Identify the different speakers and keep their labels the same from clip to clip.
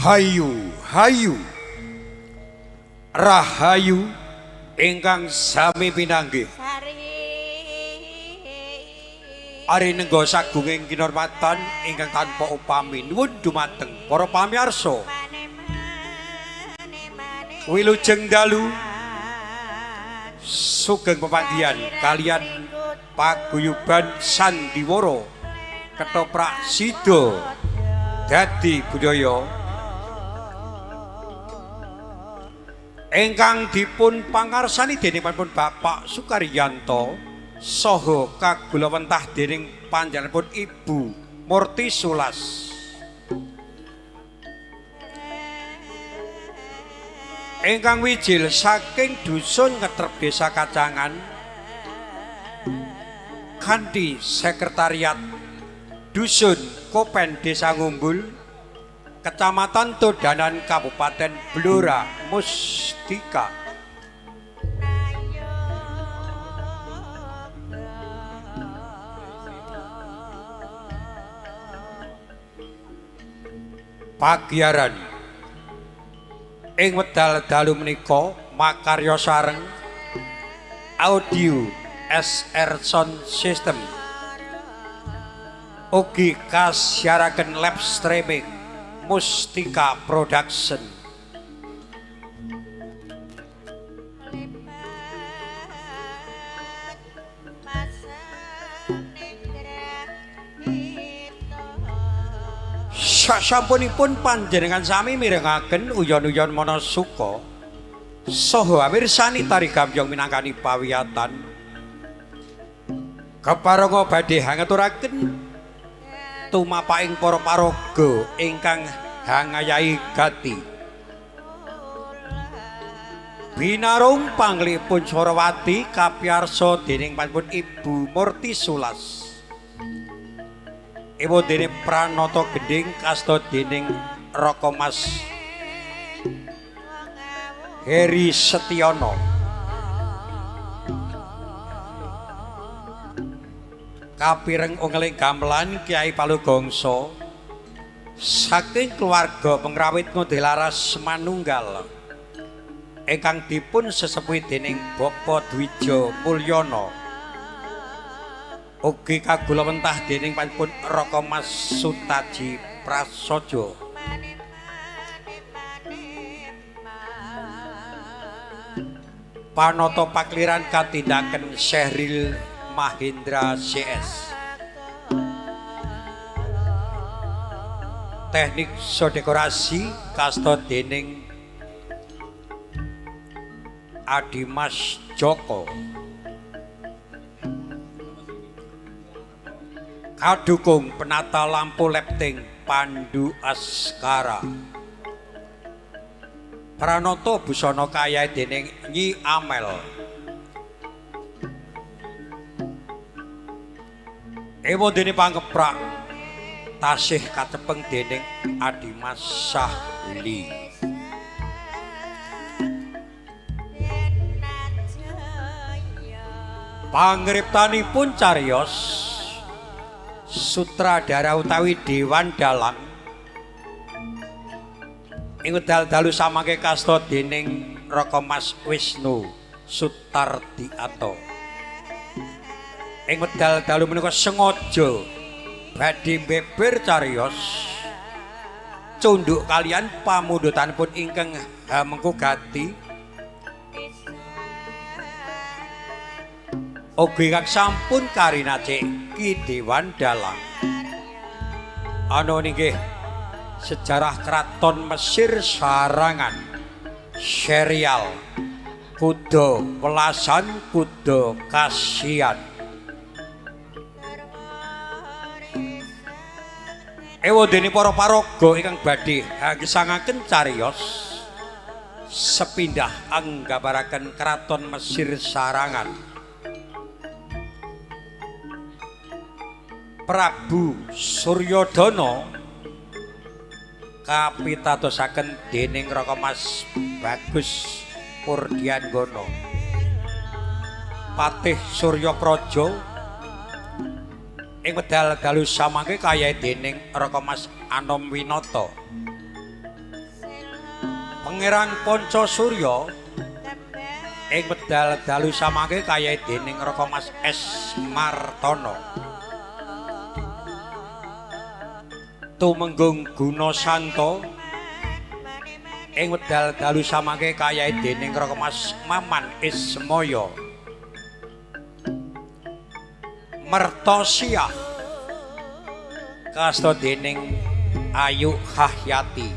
Speaker 1: Hayu hayu rahayu ingkang sami pinanggih ari nenggo sagunging kinurmatan ingkang tanpa upami nuwun dumateng para pamirsa. Wilujeng dalu sugeng pepanggihan kalian paguyuban sandiwara ketoprak sida dadi budaya ingkang dipun pangarsani dening panjenenganipun Bapak Sukaryanto saha kagulawentah dening panjenenganipun Ibu Murti Sulas. Ingkang wijil saking dusun Ngetrep Desa Kacangan kanthi sekretariat Dusun Kopen Desa Ngumbul Kecamatan Todanan Kabupaten Blora Mustika. Pagiaran ing wedal dalu menika makarya sareng audio SR Sound System ugi kasiaraken live streaming Mustika Production. Sasampunipun panjenengan sami mirengaken uyon-uyon Manasuka saha amirsani tari gambyong minangkani pawiyatan keparanga badhe hangaturaken tumapaking para paraga ingkang hangayahi gati. Binarung panglipun Swarawati kapiyarsa dening panjenengan Ibu Murti Sulas. Ewa dene pranata gendhing kasta dening Raka Mas Heri Setiono. Kapireng ungeling gamelan Kyai Palugangsa saking keluarga pengrawit Ngodilaras Manunggal ingkang dipun sesepuhi dening Bapak Dwijo Mulyono. Ugi kagulawentah dening panjenenganipun Raka Mas Sutaji Prasaja. Panata pakliran katindaken Syahril Mahendra CS. Teknik dekorasi kasta dening Adimas Joko. Kadukung penata lampu lepting Pandu Askara. Pranoto busana kaya dening Nyi Amel. Ewa dene pangkeprak tasih kacepeng dening Adimas Sahli. Pangriptanipun cariyos sutradara utawi dewan dalang ing wekdal dalu samangke kasta dening Raka Mas Wisnu Sutardiato. Ing wekdal dalu menika sengaja badhe beber cariyos cunduk kalian pamundhutanipun ingkang hamengku gati ugi kang sampun karinacik Ki Dewan Dalang. Ana nggih sejarah Kraton Mesir Sarangan serial Kuda Welasan Kuda Kasihan. Ewadene para paraga ingkang badhe hagesangaken cariyos sepindah anggambaraken Kraton Mesir Sarangan. Prabu Suryodana kapitadosaken dening Raka Mas Bagus Purdianggana. Patih Suryapraja ing wedal dalu samangke kaya dening Raka Mas Anom Winata. Pangeran Pancasurya ing wedal dalu samangke kaya dening Raka Mas S Martono. Tumenggung Gunasanta ing wedal dalu samangke kaya dening Raka Mas Maman Ismaya. Mertosiah kasta dening Ayu Hahyati.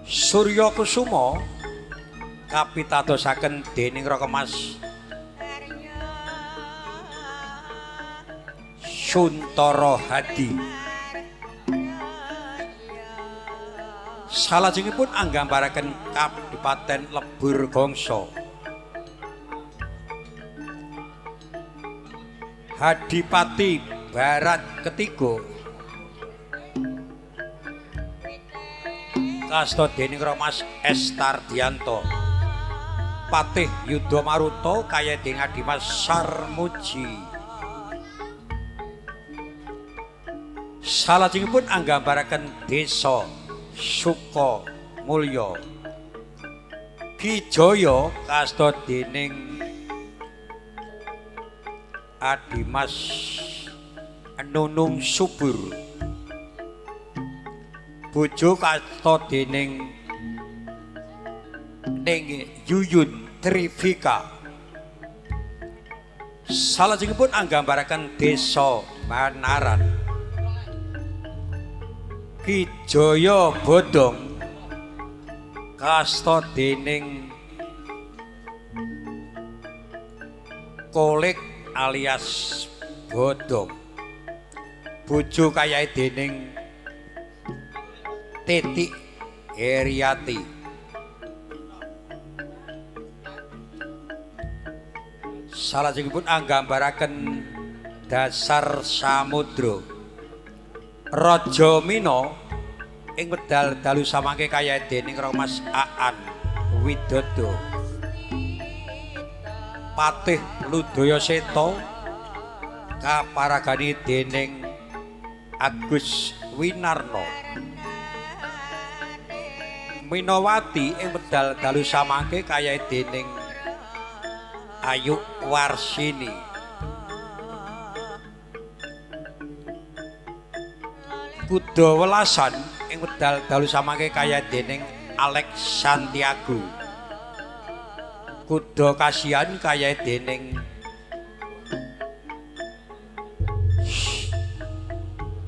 Speaker 1: Surya Kusuma kapitadosaken dening Raka Mas Suntara Hadi. Salajengipun anggambaraken Kadipaten Lebur Gongso. Hadipati Barat ketiga kasta dening Mas S Tardianto. Patih Yuda Maruta kaya dening Adimas Sarmuji. Salajengipun anggambaraken desa Sukamulya. Ki Jaya kasta dening Adimas Nunung Subur. Bojo kasta dening Ning Yuyun Trivika. Salajengipun anggambaraken desa Banaran. Ki Jaya Bodong kasta dening Kolik alias Bodong. Bojo kaya dening Titik Heriati. Salajengipun anggambaraken dasar samudra. Raja Mina ing wedal dalu samangke kaya dening Mas Aan Widodo. Patih Ludaya Seta kaparagani dening Agus Winarno. Minowati ing wedal dalu samangke kaya dening Ayu Warsini. Kuda Welasan ing wekdal dalu samangke kaya dening Alex Santiago. Kuda Kasihan kaya dening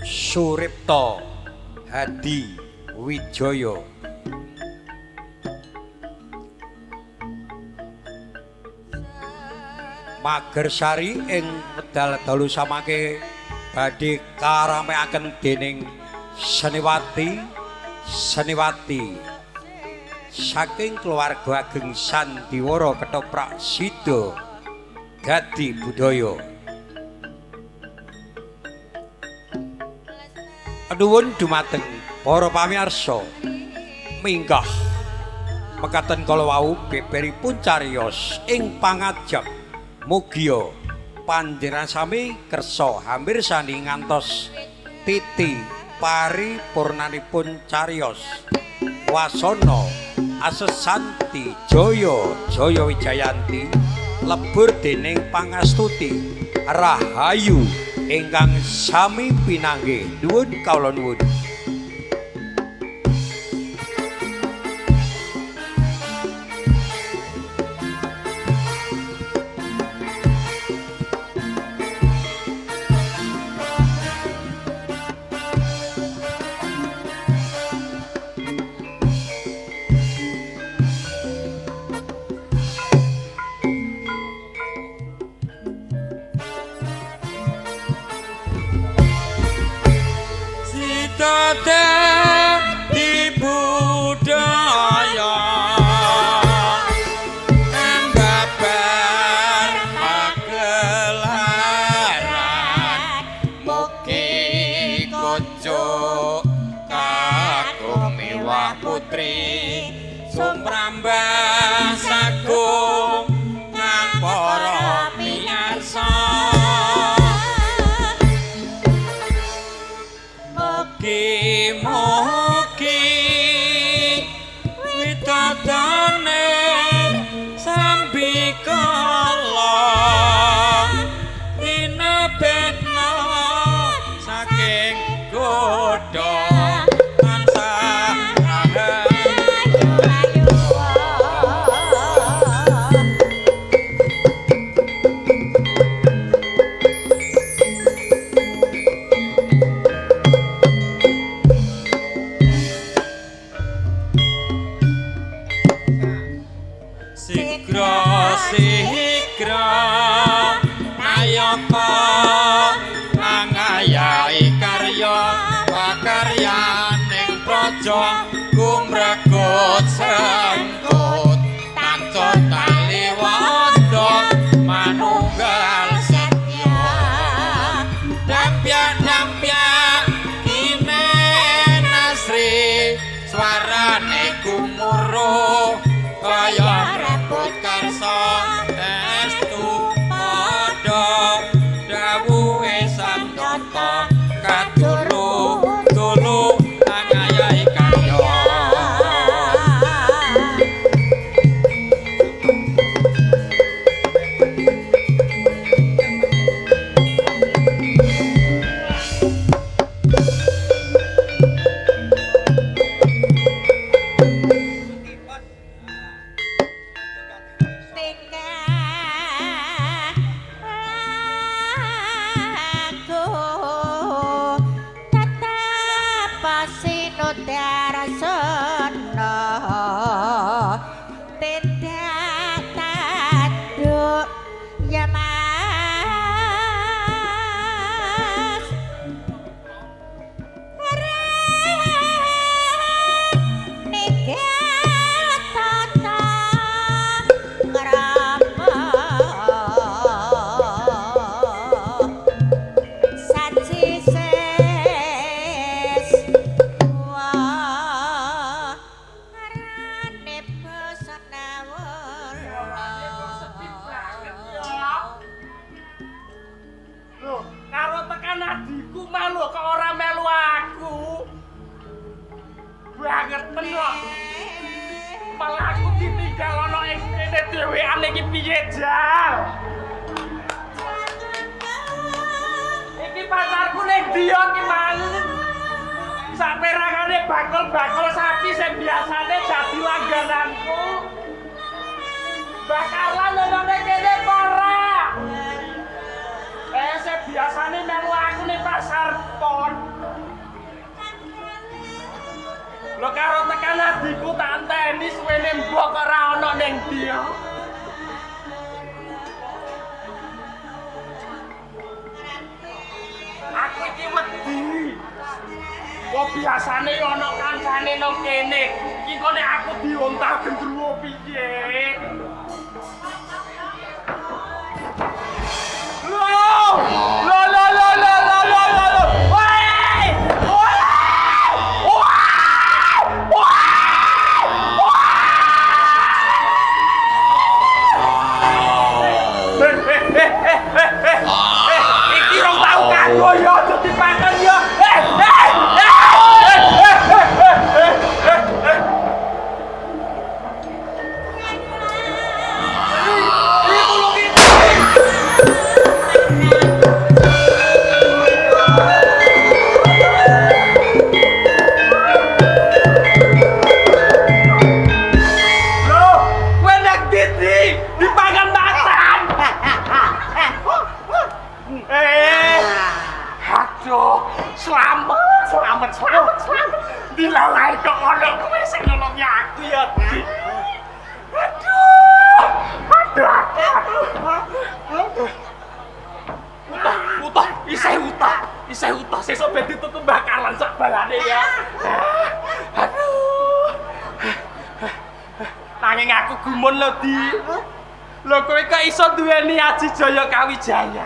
Speaker 1: Suripto Hadi Wijaya. Magersari ing wekdal dalu samangke badhe karamekaken dening seniwati saking keluarga ageng sandiwara ketoprak sida dadi budaya. Nuwun dumateng para pamirsa minggah mekaten kala wau beberipun cariyos ing pangajap. Mugia panjenengan sami kersa hamirsani ngantos titi paripurnanipun cariyos. Wasana asesanti jaya jaya wijayanti lebur dening pangastuti rahayu ingkang sami pinanggih. Nuwun kawula nuwun.
Speaker 2: Dadi budaya ambabar pagelaran mugi kocok kakung miwah putri sumrambah sagung nang para miyarsa. Mugi widodane sambikala tinebetna saking godha tansah rahayu. Sigra sigra nayaka angayahi karya pakaryaning praja gumregut sengkut tancot taliwondo manunggal setya dampyak-dampyak kine nasri swarane gumuruh kaya rebut karsa estu padha dawuhe samyata kadulu dulu angayahi karya.
Speaker 3: Malah aku ditinggal ana ing kene dhewean iki piye jal? Iki pacarku ning ndi ki mang? Kae bakul-bakul sapi sing biasane dadi langgananku. Bakalan nonone kene apa ora? Sing biasane melu aku ning pasar pon. Lho karo tekan adikku tak enteni suwene mbok ora ana ning ndi. Aku iki wedi. Kok biasane ana kancane nang kene. Iki kok nek aku diontal gendruwo piye? Lho! Lho lho lho lho lho lho lho. Woi! Woi! Woi! Iki rong tau kanggo ya aja dipangan ya. Selamat, selamat. Dilalai kok ono kowe sing nolongi aku ya, Di. Aduh. Aduh, aduh. Utah, isih utah. Isih utah sesuk ben ditutup bakalan sak balane ya. Aduh. Nanging aku gumun lho, Di. Lho kowe kok iso duweni Aji Jaya Kawijaya?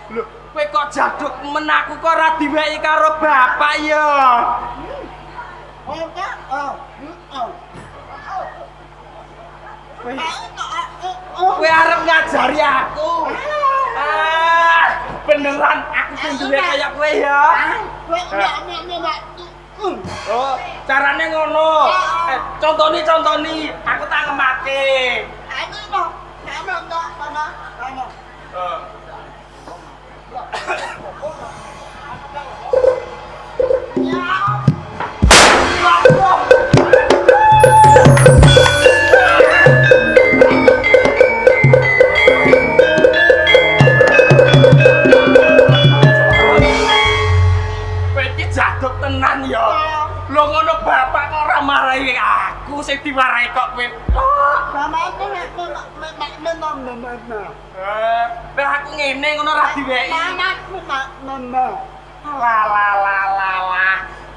Speaker 3: Lho, kowe kok jaduk men aku kok ora diweki karo bapak ya. Kowe arep ngajari aku. Ah, beneran aku sing duwe kaya kowe ya. Oh, carane ngono. Contoni, aku tak ngemake. Kowe iki jaduk tenan ya. Lho ngono bapak kok ora marahi aku sing diwarahi kok kowe. Nek aku ngene ngono ora diweki. La la la la la.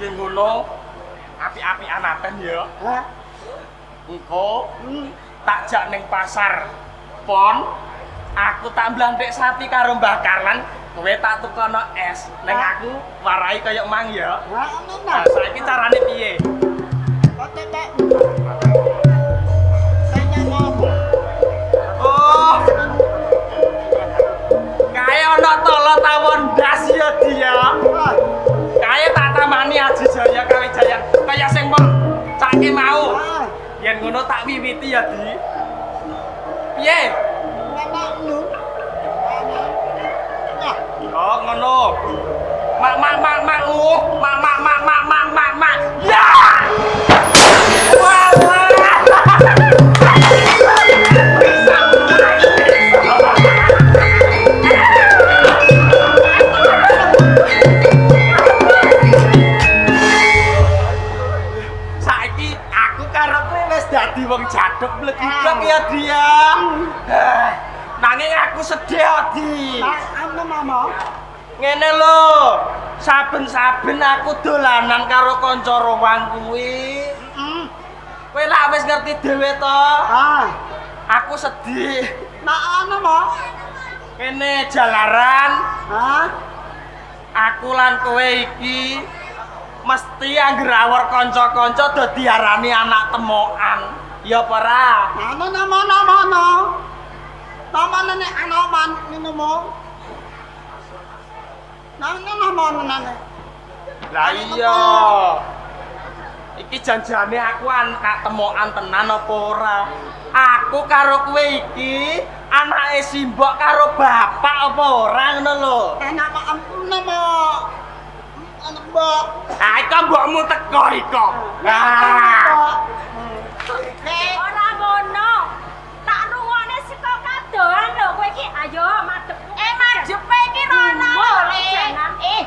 Speaker 3: Yen ngono apik-apikan aten ya. Engko tak jak ning pasar pon, aku tak mblantik sapi karo Mbah Karlan, kowe tak tukono es. Ning aku warai kaya mang ya. Nah, saiki carane piye? Oh. Kae ana tala tawon ndas ya dia. Kae tak tamani Aji Jaya Kawijaya kaya sing mbok cake mau. Yen ngono tak wiwiti ya, Di. Piye? Oh, ngono. Mak mak mak mak mak mak mak mak mak mak mak. Ya! Walah. Saiki aku karo kowe wis dadi wong jaduk mlegideg ya, Dia. Nanging aku sedih, Di. Ngene lho, saben-saben aku dolanan karo kanca rowang kuwi. Kowe lak wis ngerti dhewe to? Aku sedih. Ngene jalaran. Aku lan kowe iki mesti angger awor kanca-kanca do diarani anak temokan. Ya apa ora? Lah iya. Iki janjane aku anak temokan tenan apa ora? Aku karo kowe iki anake simbok karo bapak apa ora ngono lho.
Speaker 4: Anak mbok.
Speaker 3: Ah, iko mbokmu teko iko. Ah.
Speaker 5: Ora ngono. Tak rungokne saka kadohan lho kowe iki. Ayo madhep.
Speaker 6: Eh madhepe iki rono lho, Le. Eh,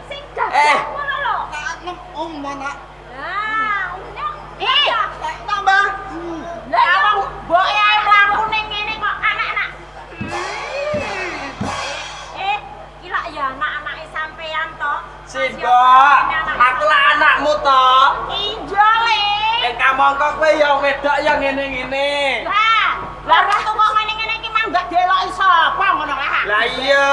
Speaker 5: Sing gagah ngono lho.
Speaker 4: Tak nem mana.
Speaker 5: Nah, nyok.
Speaker 6: Eh,
Speaker 4: Tak tambah.
Speaker 5: Lah
Speaker 6: lah wong mboke ae mlaku ning ngene kok anak-anak.
Speaker 5: Eh, iki lak ya anak-anake sampean to.
Speaker 3: Simbok, aku lah anakmu to.
Speaker 6: Iya, Le.
Speaker 3: Nek kamangka kowe ya wedok ya ngene-ngene.
Speaker 6: Lah, lah ratu kok ngene-ngene iki mang gak deloki sapa ngono lah.
Speaker 3: Lah iya,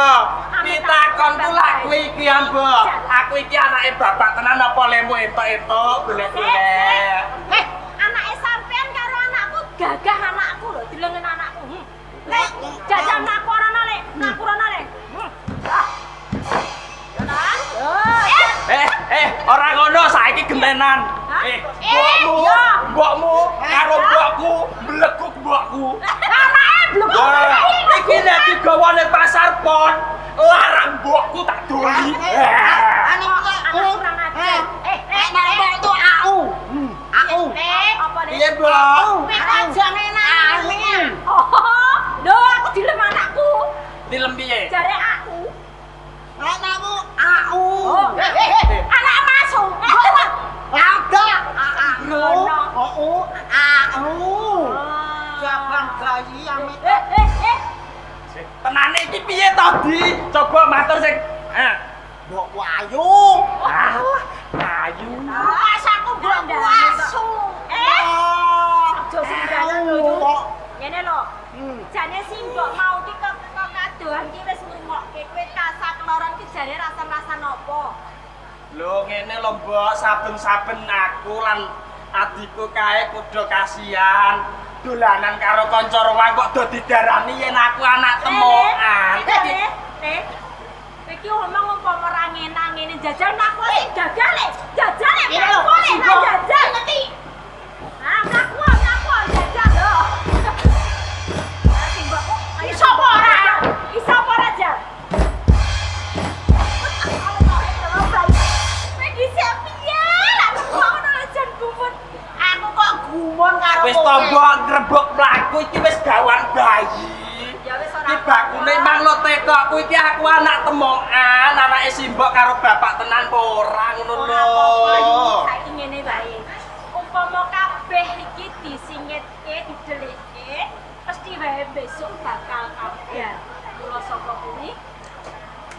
Speaker 3: pitakonku lak kuwi iki Mbok. Aku iki anake bapak tenan apa lemu entuk-entuk golek-golek.
Speaker 6: Eh,
Speaker 5: Anake sampean karo anakku gagah anakku lho, delengen anakku. Lek, jajal mlaku ora le, mlaku ora le. Ah. Ya ta?
Speaker 3: Eh, eh, ora ngono saiki gentenan. Eh, mbokmu, mbokmu karo mbokku, mbleguk mbokku.
Speaker 5: Anake blekuk.
Speaker 3: Wah, iki nek digawa ning pasar pon, larang mbokku tak doli.
Speaker 4: Anu
Speaker 5: Anak kurang ajar.
Speaker 6: Eh,
Speaker 4: Eh, nek mbok itu au. Au.
Speaker 6: Le,
Speaker 5: Apa le?
Speaker 3: Piye, Mbok?
Speaker 6: kowe aja ngenane.
Speaker 5: Oh, lho aku dilem anakku.
Speaker 3: Dilem piye?
Speaker 5: Jare aku.
Speaker 4: Anakmu au.
Speaker 5: Oh, anak masuk.
Speaker 4: Ada au.
Speaker 5: Ngono.
Speaker 4: Au. Au. Jaban bayi amit.
Speaker 5: Eh, eh, eh.
Speaker 3: Tenane iki piye to, Di? Coba matur sing eh.
Speaker 4: Mbokku ayu.
Speaker 3: Ah, ayu.
Speaker 6: Rasaku mbokku asu.
Speaker 5: Eh, aja sembarangan lho. Yu.
Speaker 4: Kok.
Speaker 5: Ngene lho. Jane sing mbok mau ki kok kadohan ki wis ngrungokke kowe kasak loron ki jare rasa-rasa nopo?
Speaker 3: Lho ngene lho, Mbok, saben-saben aku lan adikku kae kudu kasihan. Dolanan karo kanca ruang kok do didarani yen aku anak temokan.
Speaker 5: Le, le. Kowe iki ngomong umpama ora ngenang ngene jajal mlaku sing gagah le. Jajal le,
Speaker 6: Ngene lho,
Speaker 5: mlaku le,
Speaker 6: Simbok.
Speaker 5: jajal ngerti. Ah, mlaku mlaku jajal lho. Ah, Simbok, ayo,
Speaker 6: Iso apa ora?
Speaker 5: Iso apa ora, Jal? Kowe dhisik piye? Lah kok ngono lho jan gumun.
Speaker 6: Aku kok gumun karo
Speaker 3: Wis
Speaker 6: kowe.
Speaker 3: to, Mbok, ngrebuk mlaku iki wis gawan bayi.
Speaker 5: Ya wis ora.
Speaker 3: Iki bakune mang lo tekokku iki aku anak temokan, anake simbok karo bapak tenan apa ora ngono
Speaker 5: Ora
Speaker 3: lho.
Speaker 5: apa-apa, saiki ngene wae. Umpama kabeh iki disingitke, didelikke, mesti wae besok bakal kabar. Mula saka kuwi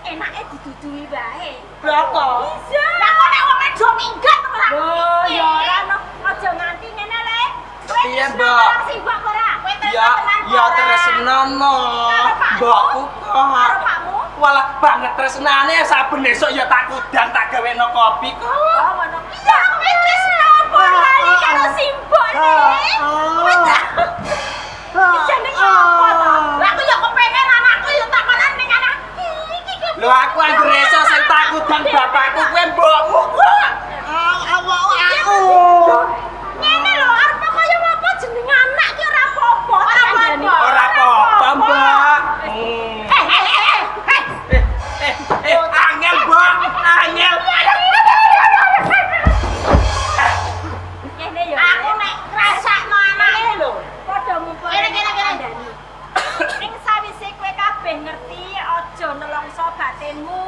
Speaker 5: enake diduduhi wae.
Speaker 3: Lha apa?
Speaker 5: Iya.
Speaker 6: Lah kok nek wong do minggat ora.
Speaker 5: Lho, ya ora no. Aja nganti ngene le. Kowe
Speaker 3: Piye,
Speaker 5: tresno
Speaker 3: Mbok?
Speaker 5: marang Simbok ora?
Speaker 6: Kowe tresno
Speaker 3: Ya,
Speaker 6: tenan
Speaker 3: ya
Speaker 6: ora?
Speaker 3: tresno no.
Speaker 5: Karo pakmu?
Speaker 3: Mbokku kok.
Speaker 5: Karo pakmu?
Speaker 3: Walah banget tresnane saben esuk ya tak kudang tak gaweno kopi kok.
Speaker 5: Oh, ngono. Iya, kowe tresno apa lali karo Simbok le? Kowe Iki jenenge apa to?
Speaker 6: Lah aku ya kepengen anakku ya takonan ning anak. Iki ki.
Speaker 3: Lho aku anggere esuk sing tak kudang bapakku kuwi mbokmu kok.
Speaker 4: Au au.
Speaker 5: Ngene lho, arep kaya apa jeneng anak ki ora apa-apa.
Speaker 6: Ora apa-apa.
Speaker 3: Ora apa-apa, Mbak.
Speaker 6: Eh eh eh eh.
Speaker 3: Eh, eh, eh, angel, Mbok. Angel.
Speaker 5: Ngene ya.
Speaker 6: Aku nek ngrasakno anake lho.
Speaker 5: Padha ngumpul.
Speaker 6: Kene, kene, kene.
Speaker 5: Ning sawise kowe kabeh ngerti aja nelongso batinmu.